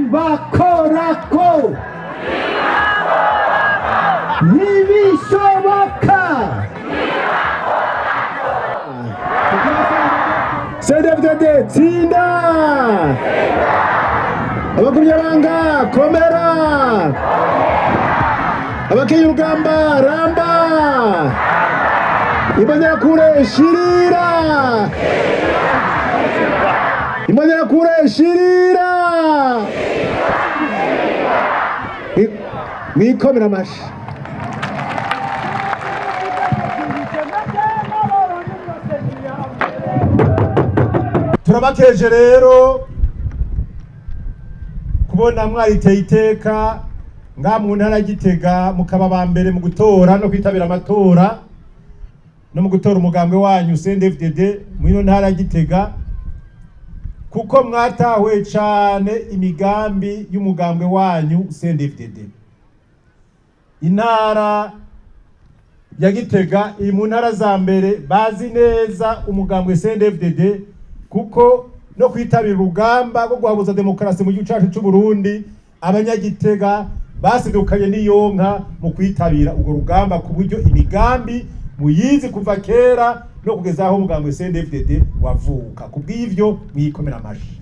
Nibakorako ntibishoboka. CNDD-FDD tsinda, abagumyabanga komera, abakenyurugamba ramba, imbonerakure shirira, imbonerakure shirira, mwikomera amashi. Turabakeje rero kubona mwariteye iteka nga mu ntara ya Gitega, mukaba ba mbere mu gutora no kwitabira amatora no mu gutora umugambwe wanyu CNDD-FDD muri ino ntara ya Gitega, kuko mwatahuye cane imigambi y'umugambwe wanyu CNDD-FDD. Intara ya Gitega iri mu ntara za mbere bazi neza umugambwe CNDD-FDD, kuko no kwitabira urugamba rwo guhabuza demokarasi mu gihugu cacu c'u Burundi, abanyagitega basidukanye n'iyonka mu kwitabira urwo rugamba, ku buryo imigambi muyizi kuva kera no kugeza aho umugambwe CNDD-FDD wavuka. Kubw'ivyo mwikomera amashi.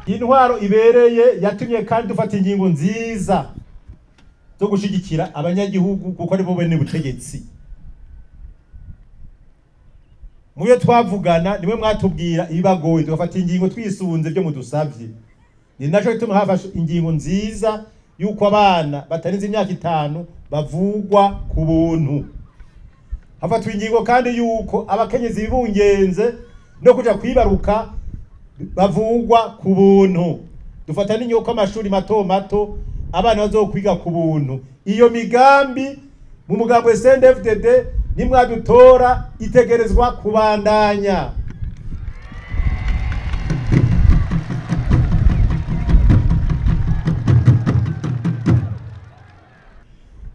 Intwaro ibereye yatumye kandi dufata ingingo nziza zo gushigikira abanyagihugu, kuko aribo bene butegetsi. Muyo twavugana nimwe mwatubwira ibibagoye, tugafata ingingo twisunze ibyo mudusavye. Ni naco gituma hafashe ingingo nziza yuko abana batarenze imyaka 5 bavugwa ku buntu. Hafatwa ingingo kandi yuko abakenyezi bibungenze no kuja kwibaruka bavugwa ku buntu. Dufata n'inyuko amashuri mato mato abana bazokwiga ku buntu. Iyo migambi mu mugambi wa CNDD-FDD nimwadutora itegerezwa kubandanya.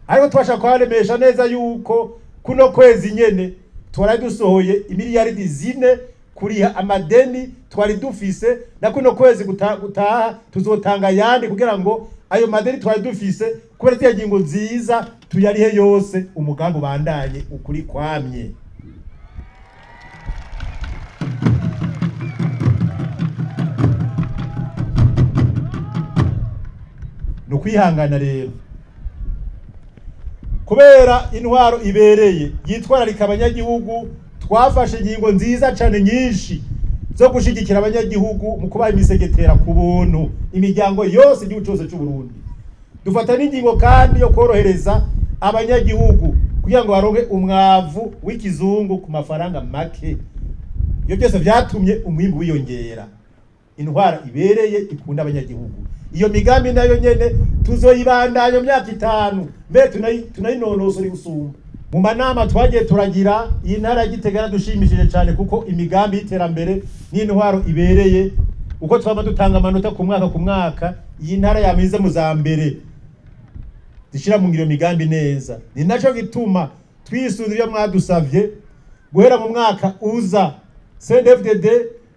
Ariko twashaka kubaremesha neza yuko kuno kwezi nyene twari dusohoye imiliyaridi 4 kuriha amadeni twari dufise, na kuno kwezi gutaha tuzotanga yandi kugira ngo ayo madeni twari dufise kubera ziriya ngingo nziza tuyarihe yose, umugambi ubandanye ukuri kwamye. Ni ukwihangana rero, kubera intwaro ibereye yitwararika abanyagihugu. Twafashe ingingo nziza cane nyinshi zo gushigikira abanyagihugu mu kubaha imisegetera ku buntu imiryango yose igihugu cose c'u Burundi. Dufata n'ingingo kandi yo korohereza abanyagihugu kugira ngo baronke umwavu w'ikizungu ku mafaranga make. Iyo byose vyatumye umwimbu wiyongera. Intwaro ibereye ikunda abanyagihugu, iyo migambi nayo nyene tuzoyibandanya myaka 5, mbere tunayinonosora gusumba. Mu manama twagiye turagira, iyi ntara ya Gitega yaradushimishije cyane, kuko imigambi y'iterambere n'intwaro ibereye, uko twaba dutanga amanota ku mwaka ku mwaka, iyi ntara yamize mu za mbere zishira mu ngiro migambi neza. Ni naco gituma twisunze ibyo mwadusavye, guhera mu mwaka uza CNDD-FDD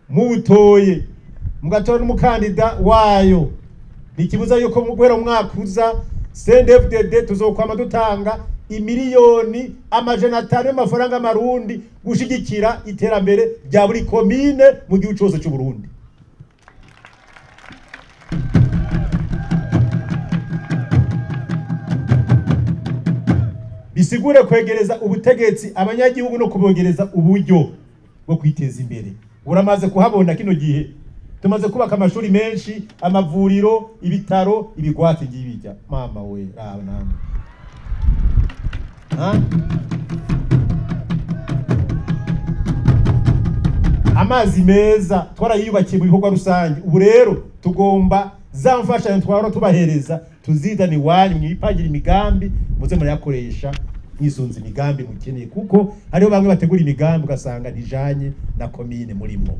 muwutoye mugatora n'umukandida wayo, ntikibuza yuko guhera mu mwaka uza CNDD-FDD tuzokwama dutanga imiliyoni 500 y'amafaranga y'amarundi gushigikira iterambere rya buri komine mu gihugu cose c'u Burundi. Bisigure kwegereza ubutegetsi abanyagihugu no kubogereza uburyo bwo kwiteza imbere. Uramaze kuhabona kino gihe tumaze kubaka amashuri menshi, amavuriro, ibitaro, ibigwati ngibijya. Mama we, raba namwe. Ha? Amazi meza twarayiyubakiye mu bikorwa rusange. Ubu rero tugomba za mfashanyo twahora tubahereza tuzizane iwanyu, mwipangire imigambi muze murayakoresha mwisunze imigambi mukeneye, kuko hariho bamwe bategura imigambi ugasanga ntijanye na komine murimwo.